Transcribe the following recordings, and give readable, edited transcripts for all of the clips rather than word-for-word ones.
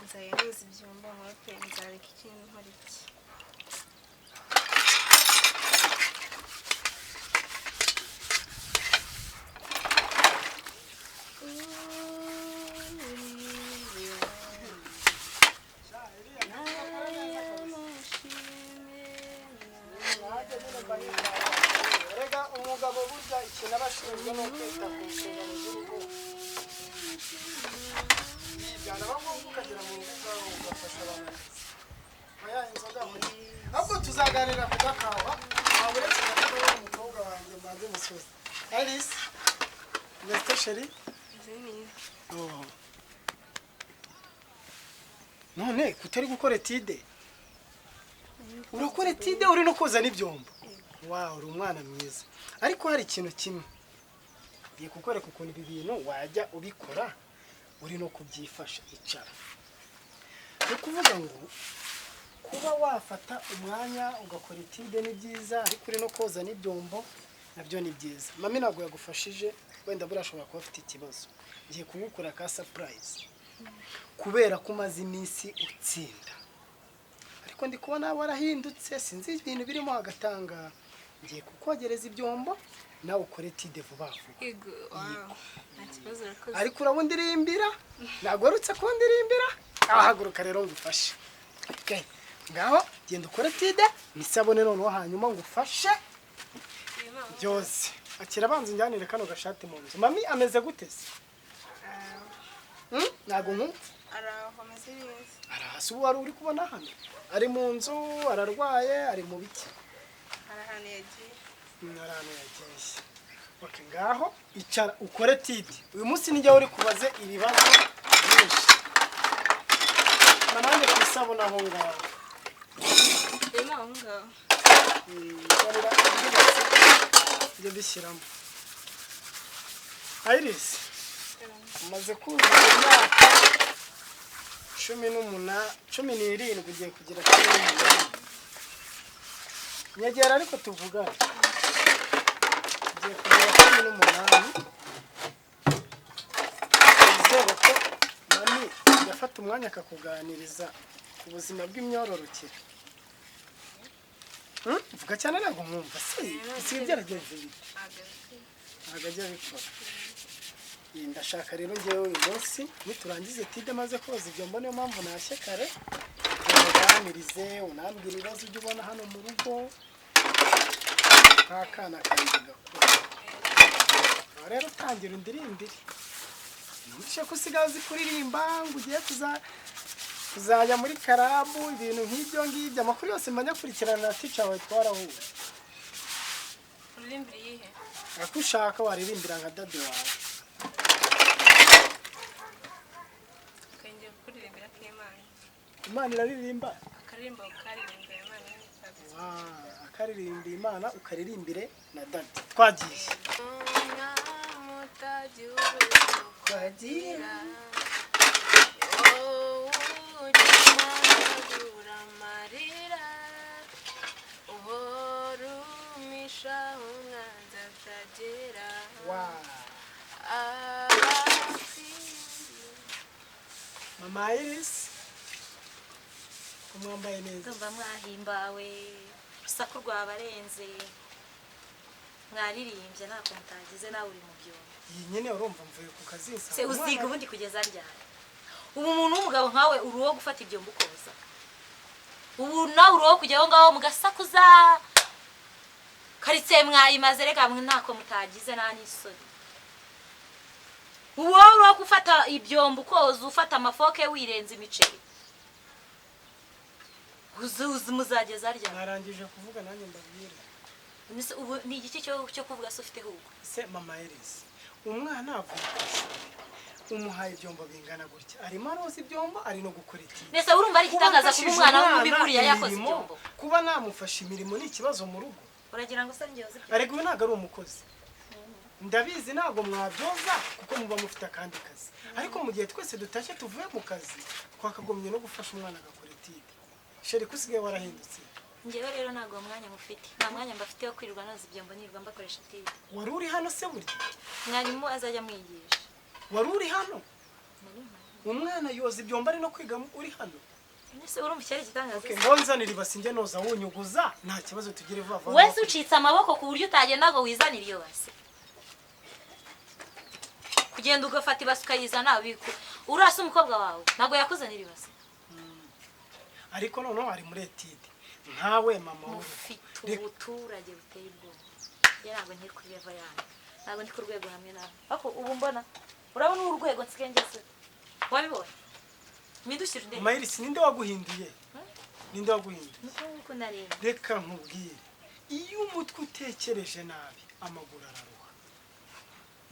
Nzajya noza ibyombo, nkorope, nzareka ikintu nkora iki. Erega umugabo burya ikintu aba ashinzwe ni ukwita ku nshingano z'urugo. Byanaba ngombwa ukagera mu rugo ubwawe ugafasha abantu akazi. Oya, inzoga muri ahubwo tuzaganira ku gakawa. Waba uretse gato umukobwa wanjye mbanze musuze. Alice, Mr. Sheri. Oh. None kutari gukora etide, urakora etide uri no koza n'ibyombo. Wow, uri umwana mwiza. Ariko hari ikintu kimwe ngiye kukwereka ukuntu ibi bintu wajya ubikora uri no kubyifasha. Icara. Ni ukuvuga ngo kuba wafata umwanya ugakora etide ni byiza, ariko uri no koza n'ibyombo nabyo ni byiza. Mami ntabwo yagufashije, wenda buriya ashobora kuba afite ikibazo. Ngiye kugukora ka surprise kubera ko umaze iminsi utsinda, ariko ndi kubona warahindutse, sinzi ibintu birimo agatanga. Ngiye kukogereza ibyombo nawe ukore etide vuba vuba. Yego, wow. Nta kibazo, urakoze. Ariko urabundirimbira, ntabwo warutse kundirimbira. Ahaguruka rero ngufashe. Okay. Ngaho genda ukore etide n'isabune noneho hanyuma ngufashe byose. Akira, abanza unjyanire kano gashati mu nzu. Mami ameze gute se? Ntabwo nkumva. Araho, ameze neza. Arahasi ubu wari uri kubona hano ari mu nzu, ararwaye, ari mu biki? Hari ahantu yagiye. Hari ahantu yagiye. Okay, ngaho icara ukore tide. Uyu munsi nijya uri kubaze ibibazo byinshi. Manane ku isabune aho ngaho. Rero aho ngaho. Nzanira indi base njye mbishyiramo. Iris, umaze kuzuza imyaka 18, 17, ugiye kugira 18. Nyegera ariko tuvugane. Ugiye kugira 18. Nizere ko mami yafata umwanya akakuganiriza ku buzima bw'imyororokere. Vuga cyane ntabwo nkumva. Se bisigaye byaragenze bite? Ntabwo ajya abikora. Ndashaka rero ngewe uyu munsi niturangiza etide maze koza ibyombo, niyo mpamvu nashye kare, uganirize unambwira ibibazo ujya ubona hano mu rugo nk'akana kanjye gakuru. Aho rero tangira undirimbire. Numvise ko usigaye uzi kuririmba, ngo ugiye kuzajya muri karabu, ibintu nk'ibyo ngibyo. Amakuru yose mba nyakurikirana na tica wawe twarahuye. Uririmbira iyihe? Ako ushaka waririmbira nka dade wawe. Twongeye kuririmbira k'Imana. Imana iraririmba. Akaririmbo karirimbira Imana n'ikazi. Akaririmba Imana ukaririmbire na dade. Twagiye. Umwami utagira uko agira, wowe ukimanagura amarira, uhora umisha umwanzi atagera. Wow. Abatsinzi. Mama Iris, ko mwambaye neza. Ndumva mwahimbawe, urusaku rwabarenze, mwaririmbye ntako mutagize, nawe uri mu byombo. Iyi nyine urumva mvuye ku kazi nsanga Se uziga umwana- ubundi kugeza ryari? Ubu umuntu w'umugabo nkawe uri uwo gufata ibyombo ukoza? Ubu nawe uri uwo kujya aho ngaho mugasakuza karitsiye mwayimaze, reka mwe ntako mutagize nta n'isoni. Ubu wowe uri uwo gufata ibyombo ukoza, ufata amafoke wirenza imiceri, uzi uzi muzageza ryari? Narangije kuvuga nanjye mbabwire. Nese ubu ni igiki cyo kuvuga se ufite ahubwo? Se mama Iris, umwana avuye ku ishuri, umuhaye ibyombo bingana gutya, arimo aroza ibyombo, ari no gukora etide. Nese urumva ari igitangaza kuba umwana w'umubi buriya yakoze imirimo, ibyombo? Kuba namufasha imirimo ni ikibazo mu rugo? Uragira ngo se njye yoze ibyombo? Ariko uyu ntabwo ari umukozi. Ndabizi ntabwo mwabyoza kuko muba mufite akandi kazi, ariko mu gihe twese dutashye tuvuye mu kazi twakagombye no gufasha umwana agakora etide. Sheri, ko usigaye warahindutse? Njyewe rero ntabwo uwo mwanya mufite, nta mwanya mbafite wo kwirirwa noza ibyombo nirirwa mbakoresha etide. Wari uri hano se burya? Mwarimu azajya amwigisha. Wari uri hano? Nari mpari. Umwana yoza ibyombo ari no kwiga uri hano. Ese urumva icyari igitangaza? Okay, ngonzanira ibasi njye noza wunyuguza, nta kibazo, tugire vuba vuba. Wese ucitse amaboko ku buryo utagenda ngo wizanire iyo base. Kugenda ugafata ibase ukayizana, urasa umukobwa wawe ntabwo yakuzanira ibase. Ariko noneho ari muri étude nkawe mama w'urugo. Mufite ubuturage buteye ubwoba. Njye ntabwo nkiri kuri level yanyu, ntabwo ndi ku rwego hamwe nawe. Ariko ubu mbona, urabona uru rwego nsigaye ngeze, wabibonye mpindukire undebe. Mayirisi, ninde waguhinduye? Ninde waguhinduye? Nuko nguko nareba. Reka nkubwire, iyo umutwe utekereje nabi amaguru araruha.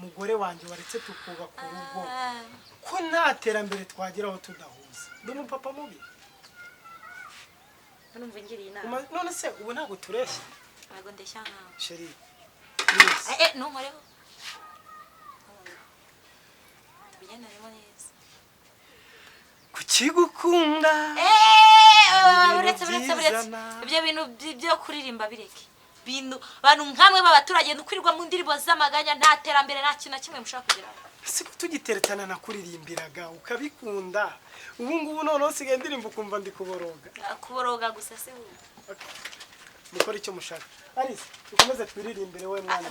Mugore wanjye, waretse tukubaka urugo, ko nta terambere twageraho tudahuza? Ndi umupapa mubi? Numva ngiriye inama. None se ubu ntabwo tureshya? Ntabwo ndeshya nkawe. Chérie, please. Eh, eh, ntunkoreho, tubigendanemo neza. Kukigukunda Eh, ibintu uretse, uretse, uretse. byizana. Ibyo bintu byo kuririmba bireke. Bintu abantu nkamwe b'abaturage nukwirirwa mu ndirimbo z'amaganya, nta terambere, nta kintu na kimwe mushaka kugeraho. Si ko tugiteretana nakuririmbiraga ukabikunda? Ubu ngubu noneho usigaye ndirimba ukumva ndi kuboroga. Kuboroga gusa se ubu? Okay. Mukore icyo mushaka. Alice, dukomeze twiririmbire we mwana.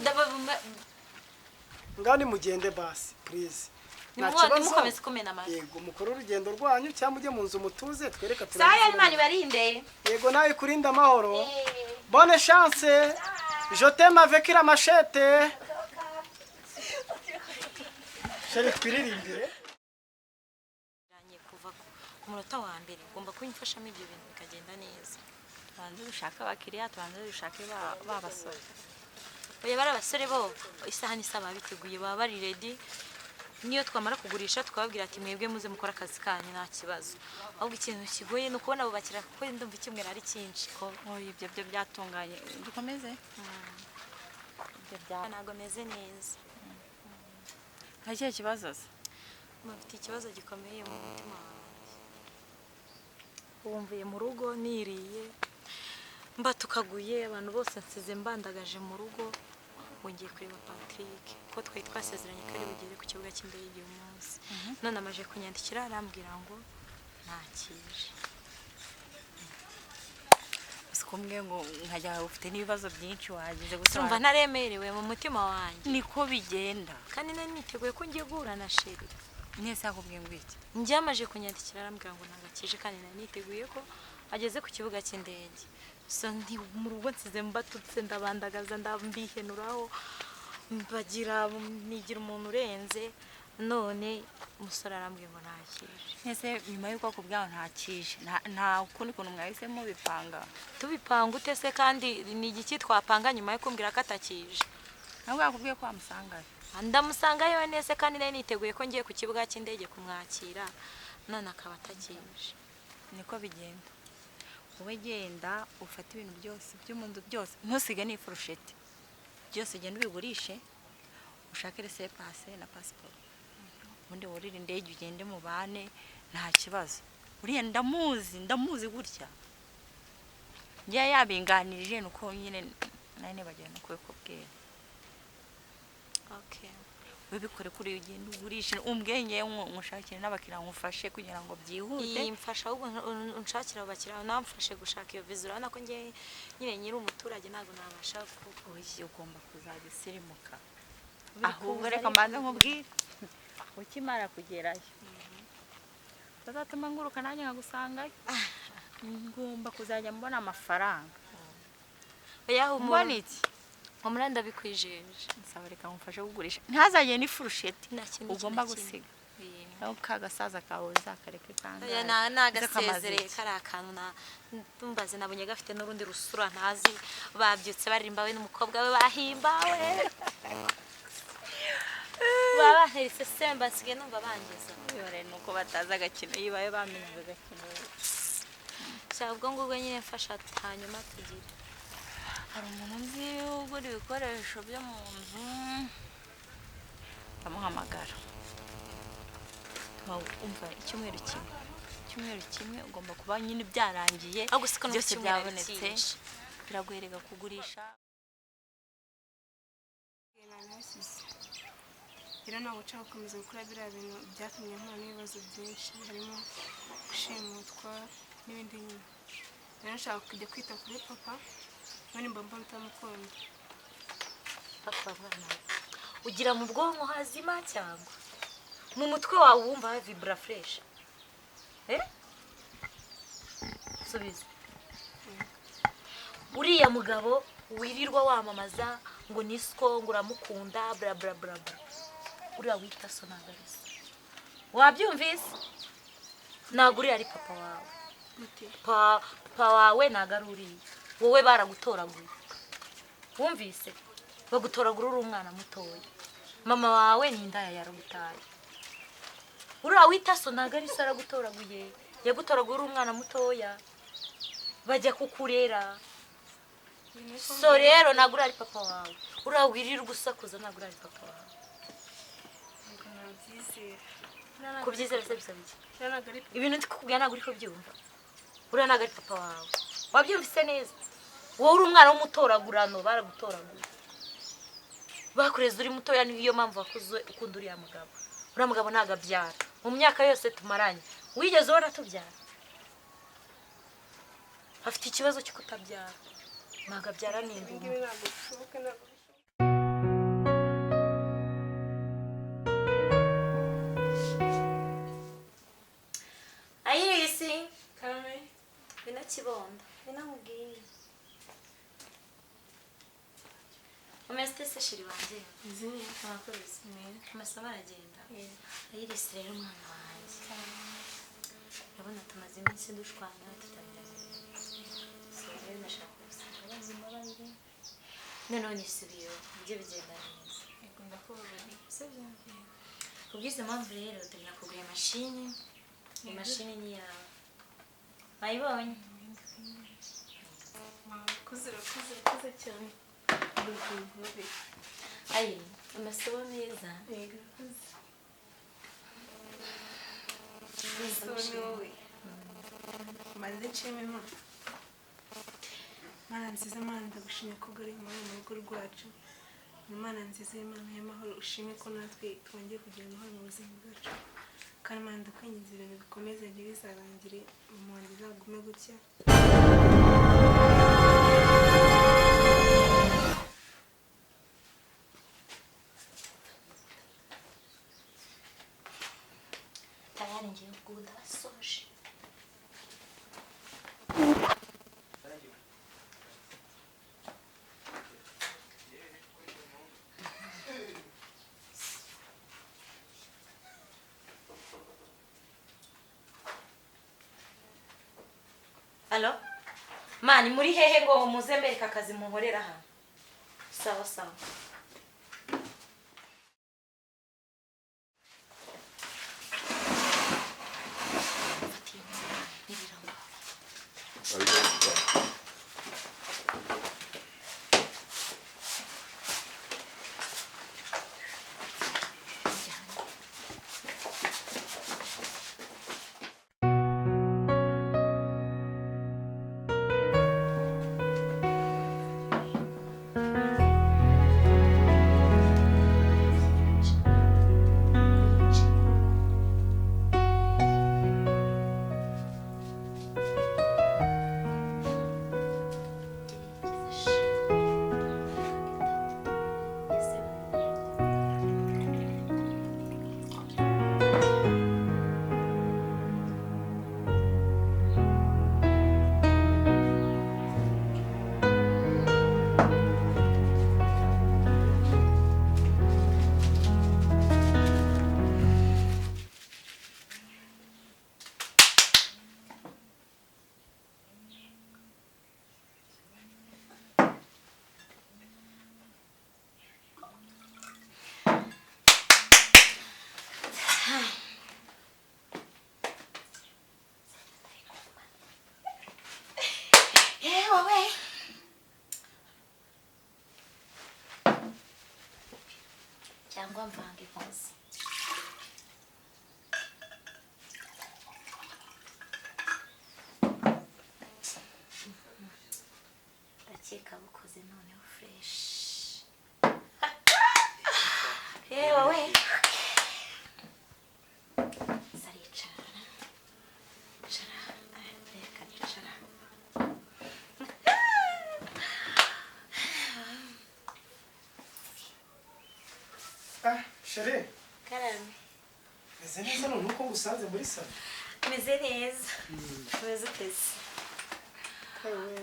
Ngaho nimugende basi, please. Nta kibazo. Nimukomeze kumena amata. Yego, mukore urugendo rwanyu cyangwa mujye mu nzu mutuze, twereka. Saya, Imana ibarinde. Yego, nawe kurinde amahoro. Bonne chance, je t'aime avec la machette. Chérie, twiririmbire. Kuva ku munota wa mbere ugomba kubimfashamo, ibyo bintu bikagenda neza. Tubanze dushake abakiriya, tubanze dushake ba basore. Oya, bari abasore bo isaha n'isaha baba biteguye, baba bari ready. Niyo twamara kugurisha tukababwira ati mwebwe muze mukore akazi kanyu, nta kibazo. Ahubwo ikintu kigoye ni ukubona abo bakiriya, kuko ndumva icyumweru ari cyinshi. Ko oya, ibyo byo byatunganye, dukomeze ibyo bya Ntabwo meze neza. Nta kihe kibazo se? Mfite ikibazo gikomeye mu mutima wanjye. Ubu mvuye mu rugo niriye mbatukaguye abantu bose, nsize mbandagaje mu rugo ngo ngiye kureba Patrick, ko twari twasezeranye ko ari bugere ku kibuga cy'indege uyu munsi. None amaze kunyandikira arambwira ngo ntakije. Uzi ko ngo nkajya ufite n'ibibazo byinshi wagize gusa. Urumva ntaremerewe mu mutima wanjye. Niko bigenda. Kandi nari niteguye ko ngiye guhura na chéri. Mwese yakubwiye ngo iki? Njye amaze kunyandikira arambwira ngo ntabwo akije, kandi nari niteguye ko ageze ku kibuga cy'indege. So ndi mu rugo nsize mbatutse, ndabandagaza, ndambihenuraho, mbagira nigira umuntu urenze, none umusore arambwiye ngo ntakije. Mwese nyuma y'uko akubwira ngo ntakije, nta ukundi kuntu mwahise mubipanga? Tubipanga ute se? Kandi ni igiki twapanga nyuma yo kumbwira ko atakije? Ntabwo yakubwiye ko wamusangayo? Ndamusangayo nese kandi nari niteguye ko ngiye ku kibuga cy'indege kumwakira, none akaba atakije? Niko bigenda. Wowe genda ufate ibintu byose byo mu nzu byose, ntusige n'ifurusheti, byose ugende ubigurishe, ushake laissez-passer na pasiporo, ubundi wurire indege ugende mubane, nta kibazo. Uriya ndamuzi, ndamuzi gutya. Njye yabinganirije, ni uko nyine nari nibagiwe no kubikubwira. Okay. Wibikore kuri ugende ugurishe, umbwenge nkushakire n'abakiriya, ngufashe kugira ngo byihute. Iyi mfasha ahubwo unshakira abo bakiriya, namfashe gushaka iyo viza. Urabona ko njye nyine nyiri umuturage ntabwo nabasha ku Oya, ugomba kuzajya usirimuka. Biri Ahubwo kuza reka ariko. mbanze nkubwire, ukimara kugerayo bazatuma nguruka nanjye nkagusangayo. Ngomba kuzajya mbona amafaranga. Oya, Mbona humura. iki? Humura, ndabikwijeje. Nsaba, reka ngufashe kugurisha, ntazagire n'ifurusheti Nta kintu ugomba na kimwe. gusiga. Iya. Naho ka gasaza kawe uzakareke kangahe? Oya, nagasezereye kari akantu na ndumbaze nabonye gafite n'urundi rusura ntazi. Babyutse baririmba, we n'umukobwa we bahimbawe, baba bantera isesemba, nsigaye numva bangeza. Yore, nuko batazi agakino, iyo babe bamenye agakino. Sha, ubwo ngubwo nyine mfasha, hanyuma tugire. Hari umuntu nzi ugura ibikoresho byo mu nzu, ndamuhamagara. Umva, icyumweru kimwe, icyumweru kimwe ugomba kuba nyine byarangiye. Ahubwo siko no Byose cyumweru ari byabonetse. cyinshi. Biraguherega kugurisha. Nahasize. Rero ntabwo nshaka gukomeza gukora biriya bintu byatumye mpura n'ibibazo byinshi, harimo gushimutwa n'ibindi nyine. Rero nshaka kujya kwita kuri papa, none mba mbona utamukunda. Papa mwana we, ugira mu bwonko hazima cyangwa mu mutwe wawe wumva vibra fresh? Subiza. Uriya mugabo wirirwa wamamaza ngo nisiko ngo uramukunda bla bla bla bla, uriya wita so ntabwo ari so. Wabyumvise? Ntabwo uriya ari papa wawe. Papa wawe ntabwo ari uriya. Wowe baragutoraguye. Wumvise? Bagutoragura uri umwana mutoya. Mama wawe ni indaya yaragutaye. Uriya wita so ntabwo ari so, aragutoraguye. Yagutoraguye uri umwana mutoya. Bajya kukurera. So rero ntabwo uriya ari papa wawe. Uriya wirirwa usakuza ntabwo uriya ari papa wawe. Kubyizera se bisaba iki? Ibintu ndi kukubwira ntabwo uri kubyumva. Uriya ntabwo ari papa wawe. Wabyumvise neza? Wowe uri umwana w'umutoragurano, baragutoraguye. Bakureze uri mutoya, niyo mpamvu wakuze ukunda uriya mugabo. Uriya mugabo ntabwo abyara. Mu myaka yose tumaranye, wigeze ubona tubyara? Afite ikibazo cyo kutabyara. Ntabwo abyara ni ingumba. Ayirisi. Karame. Binakibonda. Binamubwiye. Umeze se shiri wanjye? Nziza. Mwakoze. Amasomo aragenda. Ayirisi rero umwana wanjye. Urabona tumaze iminsi dushwana tutameranye. So rero ndashaka gusanga bazimbabarire. Noneho nisubiyeho ibyo bigenda neza. Yego ndakubabarira. Sibyo? Kubwiza mpamvu rero ndagenda kugura imashini. Imashini ni yawe. Wayibonye? Urakoze, urakoze, urakoze cyane. Ayi, amasomo meza. Yego, urakoze. So ni wowe. Maze nshime Imana. Mana nziza, Mana ndagushimye ko uri mu rugo rwacu. Imana nziza, Imana y'amahoro, ushime ko natwe twongeye kugira amahoro mu buzima bwacu. Kandi Mana ndakwinginze ibintu bikomeze ntibizarangire, mama wanjye azagume gutya. Tayari ngiye kugunda basoje. Alo? Mani muri hehe ngo muze mbereka akazi munkorera hano? Sawa sawa. Cyangwa mvange ikoze. Ndakeka bukoze noneho fresh. Yewe we. Chérie, Karame. meze neza none uko ngusanze muri salo. Meze neza. Meze uteze.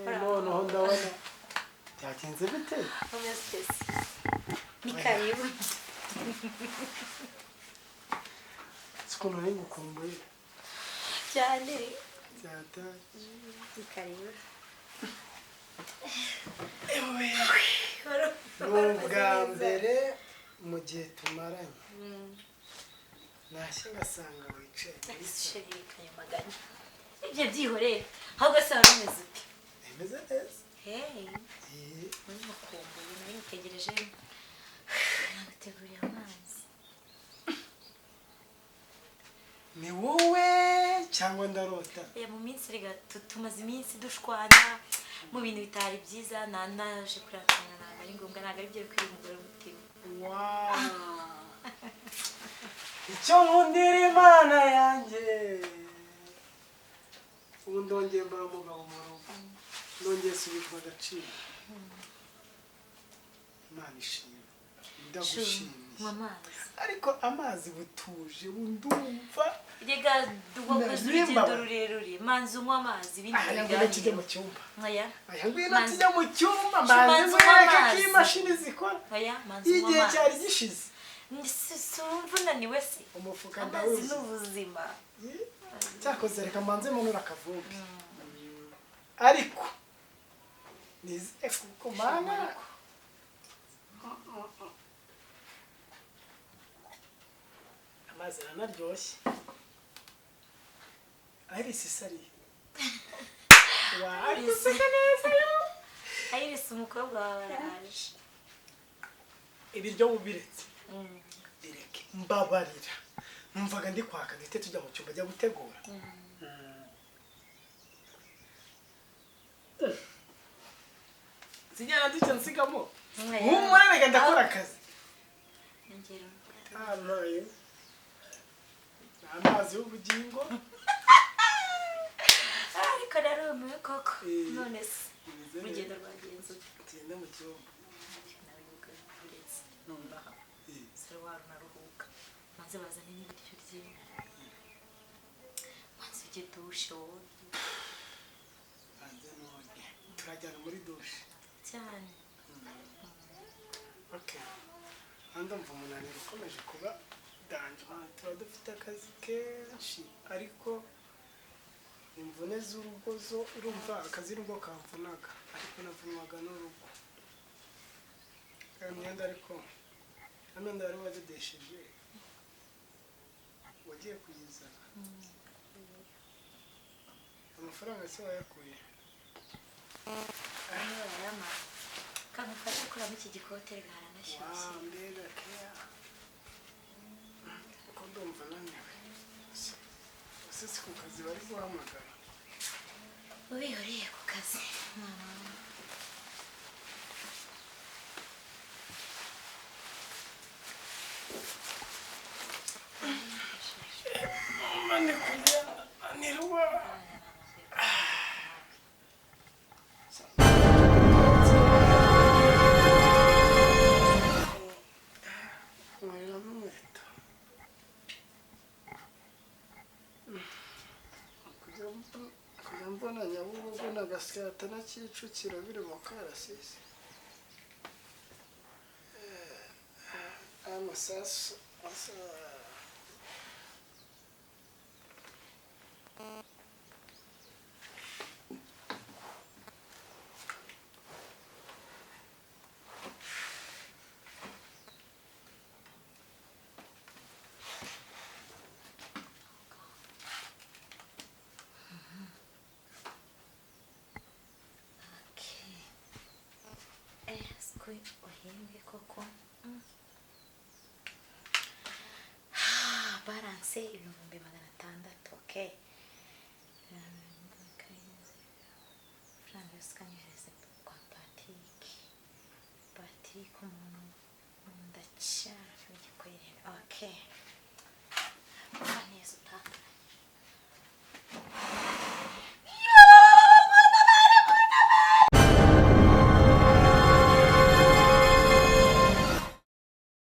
Noneho ndabona byagenze bite? Meze uteze. Ni karibu. Ukuntu nari ngukumbuye. Cyane. Byataye. Ni karibu. Ewe. Ni ubwa mbere mu gihe tumaranye. Nashye ngasanga wicaye muri salo. Chérie, kanyamagana. Ibyo byihorere. Ahubwo se wari umeze ute? Meze neza. Hey. Eh, Nari ngukumbuye, nari ngutegereje. Naguteguriye amazi. Ni wowe cyangwa ndarota? Mu minsi rega tumaze iminsi dushwana mu bintu bitari byiza, naje kurakana, ntabwo ari ngombwa, ntabwo ari byo bikwiriye umugore w'umutima. Wow. Icyo nkundira Imana yanjye. Ubu ndongeye mbaye umugabo mu rugo. Ndongeye subijwe agaciro. Imana ishimwe. Ndagushimiye. Nywa amazi. Ariko amazi butuje ndumva. Rega wakoze urugendo rurerure, manzi unywa amazi ibindi Aya ngwino tujye mu cyumba. Oya. Aya ngwino Manzi. tujye mu cyumba Manzi manzi unywa nkwereke ko amazi. imashini zikora. Oya, manzi unywa Igihe amazi. cyari gishize. Si wumva unaniwe se? Umufuka Amazi ni ndawuzuye. ubuzima. Cyakoze reka mbanze munura akavumbi. Ariko nizeye kuko mana amazi aranaryoshye. Iris isariye. Wa, ari guseka neza yo. Iris umukobwa wawe araje. Ibiryo bubiretse. Bireke mbabarira. Numvaga ndi kwaka duhite tujya mu cyumba ajya gutegura. Zijyana ducyo nsigamo. Humura reka ndakora akazi. Ingero. Amazi. Amazi y'ubugingo. Ariko narumiwe koko. Eh. None se Bimeze neza. urugendo rwagenze ute? Tugende mu cyumba. Nawe uretse numva Eh. saro warunaruhuka. Maze bazane n'ibiryo urye. Maze ujye dushe wowe. Banze noge. Turajyana muri dushe. Cyane. Okay. Hano ndumva umunaniro ukomeje kuba danje. Tuba dufite akazi kenshi ariko imvune z'urugo zo urumva akazi nubwo kamvunaga ariko navunwaga n'urugo. Iyo myenda ariko iyo myenda wari wadodesheje wagiye kuyizana. Amafaranga se wayakuye? Bamwe barayamara. Kamufashe kuramo iki gikote rega haranashyushye. Wa mbega keya. Ko ndumva naniwe. Ese si ku kazi bari guhamagara? Ubihoreye ku kazi. Mwana wanjye. Mane kujya anirwa. Nkoreramo inkweto. Kujya mbona Nyabugogo na Gasyata na Kicukiro biri mu karasisi. Amasasu asa. Okay. Siko uhembwe koko. Balance 600,000. Okay. Amafaranga yose ukanyohereza kwa Patrick. Patrick umuntu nkunda cyane w'igikorera. Okay.